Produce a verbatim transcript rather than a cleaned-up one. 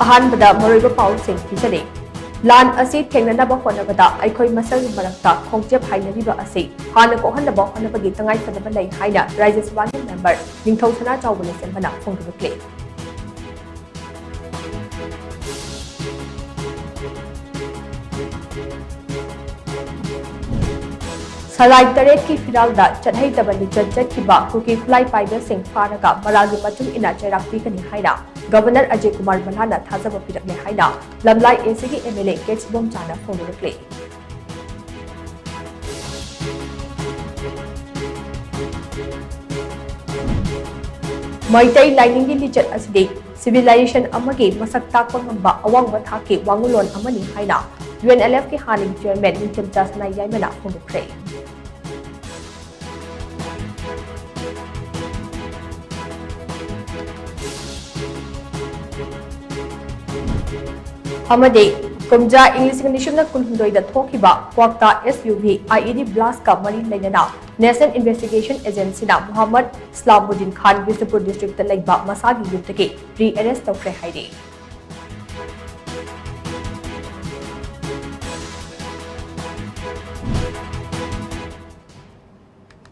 ꯑꯍꯥꯟꯕꯗ ꯃꯔꯨꯑꯣꯏꯕ ꯄꯥꯎꯁꯤꯡ ꯄꯤꯖꯔꯤ꯫ ꯂꯥꯟ ꯑꯁꯤ ꯊꯦꯡꯅꯅꯕ ꯍꯣꯠꯅꯕꯗ ꯑꯩꯈꯣꯏ ꯃꯁꯦꯜꯒꯤ ꯃꯔꯛꯇ ꯈꯣꯡꯆꯦꯞ ꯍꯥꯏꯅꯔꯤꯕ ꯑꯁꯤ ꯍꯥꯟꯅ ꯀꯣꯛꯍꯟꯅꯕ ꯍꯣꯠꯅꯕꯒꯤ ꯇꯉꯥꯏꯐꯗꯕ ꯂꯩ ꯍꯥꯏꯅ ꯔꯥꯖ꯭ꯌ ꯁꯚꯥꯒꯤ ꯃꯦꯝꯕꯔ ꯅꯤꯡꯊꯧ ꯁꯅꯥꯆꯥꯎꯕ ꯂꯩꯁꯦꯝꯕꯅ ꯐꯣꯡꯗꯣꯔꯛꯂꯤ꯫ ꯁꯂꯥꯏ ꯇꯔꯦꯠꯀꯤ ꯐꯤꯔꯥꯜꯗ ꯆꯠꯍꯩꯗꯕ ꯂꯤꯆꯠ ꯆꯠꯈꯤꯕ ꯀꯨꯀꯤ ꯈꯨꯠꯂꯥꯏ ꯄꯥꯏꯕꯁꯤꯡ ꯐꯥꯔꯒ ꯃꯔꯥꯜꯒꯤ ꯃꯇꯨꯡ ꯏꯟꯅ ꯆꯩꯔꯥꯛ ꯄꯤꯒꯅꯤ ꯍꯥꯏꯅ ꯒꯕꯔꯅꯔ ꯑꯖꯌ ꯀꯨꯃꯥꯔ ꯚꯜꯂꯥꯅ ꯊꯥꯖꯕ ꯄꯤꯔꯛꯂꯦ ꯍꯥꯏꯅ ꯂꯝꯂꯥꯏ ꯑꯦ ꯁꯤꯒꯤ ꯑꯦꯝ ꯑꯦꯜ ꯑꯦ ꯀꯦ ꯏꯕꯣꯝꯆꯥꯅ ꯐꯣꯡꯗꯣꯔꯛꯂꯤ꯫ ꯃꯩꯇꯩ ꯂꯥꯏꯅꯤꯡꯒꯤ ꯂꯤꯆꯠ ꯑꯁꯤꯗꯤ ꯁꯤꯚꯤꯂꯥꯏꯖꯦꯁꯟ ꯑꯃꯒꯤ ꯃꯁꯛ ꯇꯥꯛꯄ ꯉꯝꯕ ꯑꯋꯥꯡꯕ ꯊꯥꯛꯀꯤ ꯋꯥꯉꯨꯂꯣꯟ ꯑꯃꯅꯤ ꯍꯥꯏꯅ ꯌꯨ ꯑꯦꯟ ꯑꯦꯜ ꯑꯦꯐꯀꯤ ꯍꯥꯟꯅꯒꯤ ꯆꯤꯌꯔꯃꯦꯟ ꯅꯤꯡꯊꯦꯝꯆꯥ ꯁꯅꯥ ꯌꯥꯏꯃꯅ ꯐꯣꯡꯗꯣꯛꯈ꯭ꯔꯦ꯫ ꯑꯃꯗꯤ ꯀꯨꯝꯖꯥ ꯏꯪ ꯂꯤꯁꯤꯡ ꯑꯅꯤ ꯁꯨꯞꯅ ꯀꯨꯟꯍꯨꯝꯗꯣꯏꯗ ꯊꯣꯛꯈꯤꯕ ꯀ꯭ꯋꯥꯛꯇꯥ ꯑꯦꯁ ꯌꯨ ꯚꯤ ꯑꯥꯏ ꯏ ꯗꯤ ꯕ꯭ꯂꯥꯁꯀ ꯃꯔꯤ ꯂꯩꯅꯅ ꯅꯦꯁꯅꯦꯜ ꯏꯟꯚꯦꯁꯇꯤꯒꯦꯁꯟ ꯑꯦꯖꯦꯟꯁꯤꯅ ꯃꯨꯍꯝꯃꯗ ꯏꯁꯂꯥꯝꯕꯨꯗꯤꯟ ꯈꯥꯟ ꯕꯤꯁꯅꯨꯄꯨꯔ ꯗꯤꯁꯇ꯭ꯔꯤꯛꯇ ꯂꯩꯕ ꯃꯁꯥꯒꯤ ꯌꯨꯝꯗꯒꯤ ꯔꯤ ꯑꯦꯔꯦꯁ ꯇꯧꯈ꯭ꯔꯦ ꯍꯥꯏꯔꯤ꯫